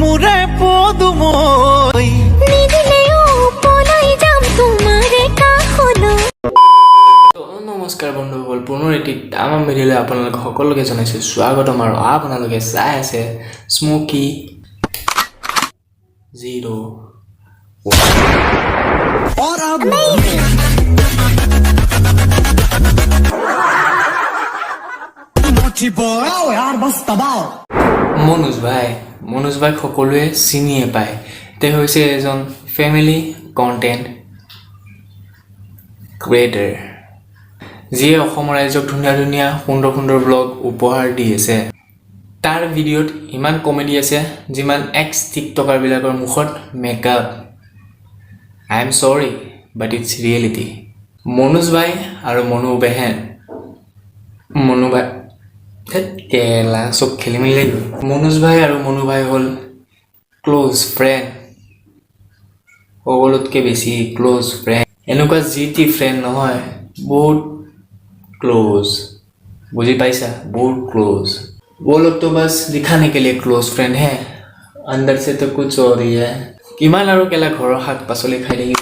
মোৰে পদুমৈ। নিদিলেও পলাই যাম তোমাৰে কাষলৈ। তো নমস্কাৰ বন্ধুসকল, পুনৰ এটি তামাম ভিডিঅ'লৈ আপোনালোক সকলোকে জনাইছোঁ স্বাগতম আৰু আপোনালোকে চাই আছে স্মকি জিৰ'। और अब यार बस दबाओ। মনোজ ভাই, মনোজ ভাইক সকলোৱে চিনিয়ে পায়। তেওঁ হৈছে এজন ফেমিলি কণ্টেণ্ট ক্ৰিয়েটাৰ, যিয়ে অসমৰ ৰাইজক ধুনীয়া ধুনীয়া, সুন্দৰ সুন্দৰ ব্লগ উপহাৰ দি আছে। তাৰ ভিডিঅ'ত ইমান কমেডি আছে, যিমান এক্স টিকটকাৰবিলাকৰ মুখত makeup. I am sorry, but it's reality. Manoj ভাই আৰু মনু বেহেন, মনু ভাই, ধেৎ কেলা, চব খেলি মেলি লাগি গ'ল। মনোজ ভাই আৰু মনু ভাই হ'ল ক্ল'জ ফ্ৰেণ্ড, সকলোতকৈ বেছি ক্ল'জ ফ্ৰেণ্ড। এনেকুৱা যি টি ফ্ৰেণ্ড নহয়, বহুত ক্ল'জ, বুজি পাইছা? বহুত ক্ল'জ। वो लोग तो बस दिखाने के लिए क्लोज फ्रेंड है, अंदर से तो कुछ और ही है। কিমান আৰু কেলা ঘৰৰ শাক পাচলি খাই থাকিব?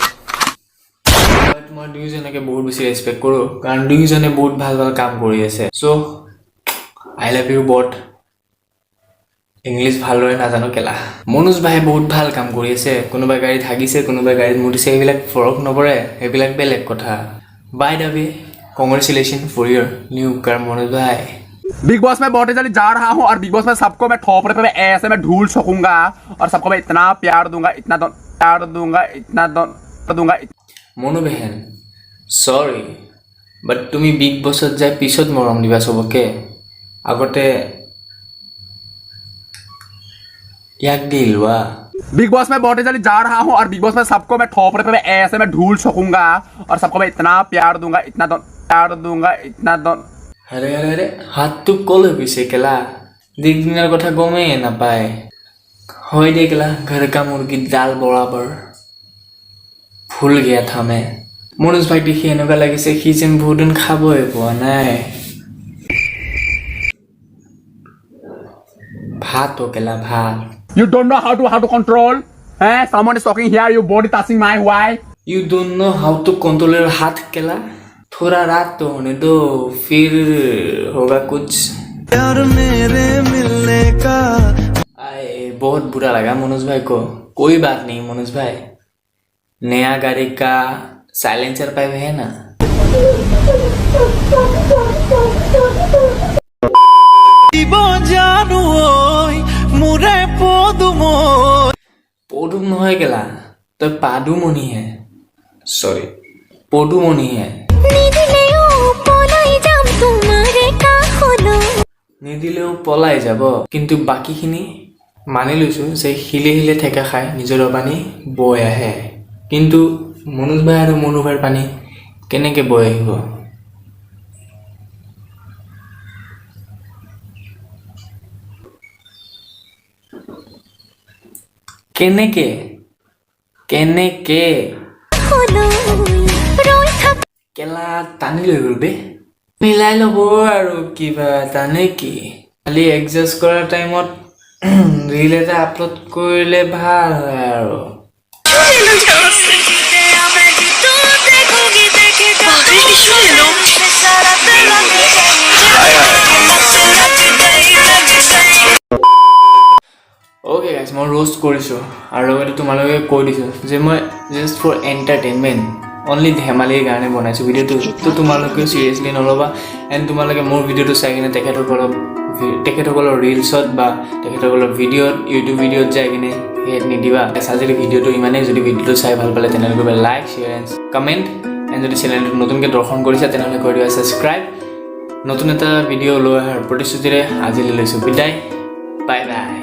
But মই দুয়োজনকে বহুত বেছি ৰেচপেক্ট কৰোঁ, কাৰণ দুয়োজনে বহুত ভাল ভাল কাম কৰি আছে। So I love you both. English ভালদৰে নাজানো কেলা। মনোজ ভাই বহুত ভাল কাম কৰি আছে। কোনোবাই গাড়ীত হাগিছে, কোনোবাই গাড়ীত মুতিছে, সেইবিলাক ফৰক নপৰে, সেইবিলাক বেলেগ কথা। By the way, congratulation for your new car, Manoj ভাই। बिग बॉस में बहुत ही जल्दी जा रहा हूँ और बिग बॉस में सबको मैं थोपड़े पे मैं ऐसे मैं धूल सकूंगा और सबको मैं इतना प्यार दूंगा, इतना प्यार दूंगा, इतना दूंगा। মনু বেহেন, চৰি, বাট তুমি বিগ বছত যাই পিছত মৰম দিবা চবকে, আগতে ইয়াক দি লোৱা। बिग बॉस में बहुत ही जल्दी जा रहा हूँ और बिग बॉस में सबको मैं थोपड़े पे मैं ऐसे मैं धूल सकूंगा और सबको मैं इतना प्यार दूंगा, इतना प्यार दूंगा, इतना আৰে আৰে আৰে, হাতটো ক'লৈ গৈছে কেলা? দিনৰ কথা গমেই নাপায়। হয় দে কেলা, घर का मुर्गी दाल बराबर, भूल गया था मैं। মনোজ ভাইক দেখি এনেকুৱা লাগিছে, সি যেন বহুত দিন খাবই পোৱা নাই ভাত। অ কেলা, ভাত। You don't know how to control है। Someone is talking here, you body touching my, why? You don't know how to control your हाथ केला। थोड़ा रात तो होने दो, फिर होगा कुछ। यार मेरे मिलने का आए, बहुत बुरा लगा मनोज भाई को। कोई बात नहीं मनोज भाई, नया गाड़ी का साइलेंसर पाइप है ना। দিব জানো ঐ মোৰে পদুমৈ। পদুম নহয় কেলা, তই পাদুমণিহে, চৰি, পদুমণিহে। নিদিলেও পলাই যাম তোমাৰে কাষলৈ। নিদিলেও পলাই যাব, কিন্তু বাকীখিনি মানি লৈছোঁ যে শিলে শিলে ঠেকা খাই নিজৰা পানী বৈ আহে, কিন্তু মনোজ ভাই আৰু মনু ভাইৰ পানী কেনেকৈ বৈ আহিব? কেনেকে কেনেকে? ৰৈ থাক। কেলা, টানি লৈ গ'ল বে। মিলাই ল'ব আৰু কিবা এটা নে কি? খালি এডজাষ্ট কৰা টাইমত ৰিল এটা আপলোড কৰিলে ভাল হয় আৰু। অ'কে গাইজ, মই ৰোষ্ট কৰিছোঁ আৰু লগতে তোমালোকে কৈ দিছোঁ যে মই জাষ্ট ফৰ এণ্টাৰটেইনমেণ্ট অনলি, ধেমালিৰ কাৰণে বনাইছোঁ ভিডিঅ'টো। তো তোমালোকেও চিৰিয়াছলি নল'বা এণ্ড তোমালোকে মোৰ ভিডিঅ'টো চাই কিনে তেখেতসকলৰ ৰিলচত বা তেখেতসকলৰ ভিডিঅ'ত, ইউটিউব ভিডিঅ'ত যাই কিনে হেট নিদিবা। আজিৰ ভিডিঅ'টো ইমানেই। যদি ভিডিঅ'টো চাই ভাল পালে, তেনেহ'লে কৰিবা like, share and comment, and যদি চেনেলটো নতুনকৈ দৰ্শন কৰিছা, তেনেহ'লে কৰি দিবা ছাবস্ক্ৰাইব। নতুন এটা ভিডিঅ' লৈ অহাৰ প্ৰতিশ্ৰুতিৰে আজিলৈ লৈছোঁ বিদায়। Bye bye.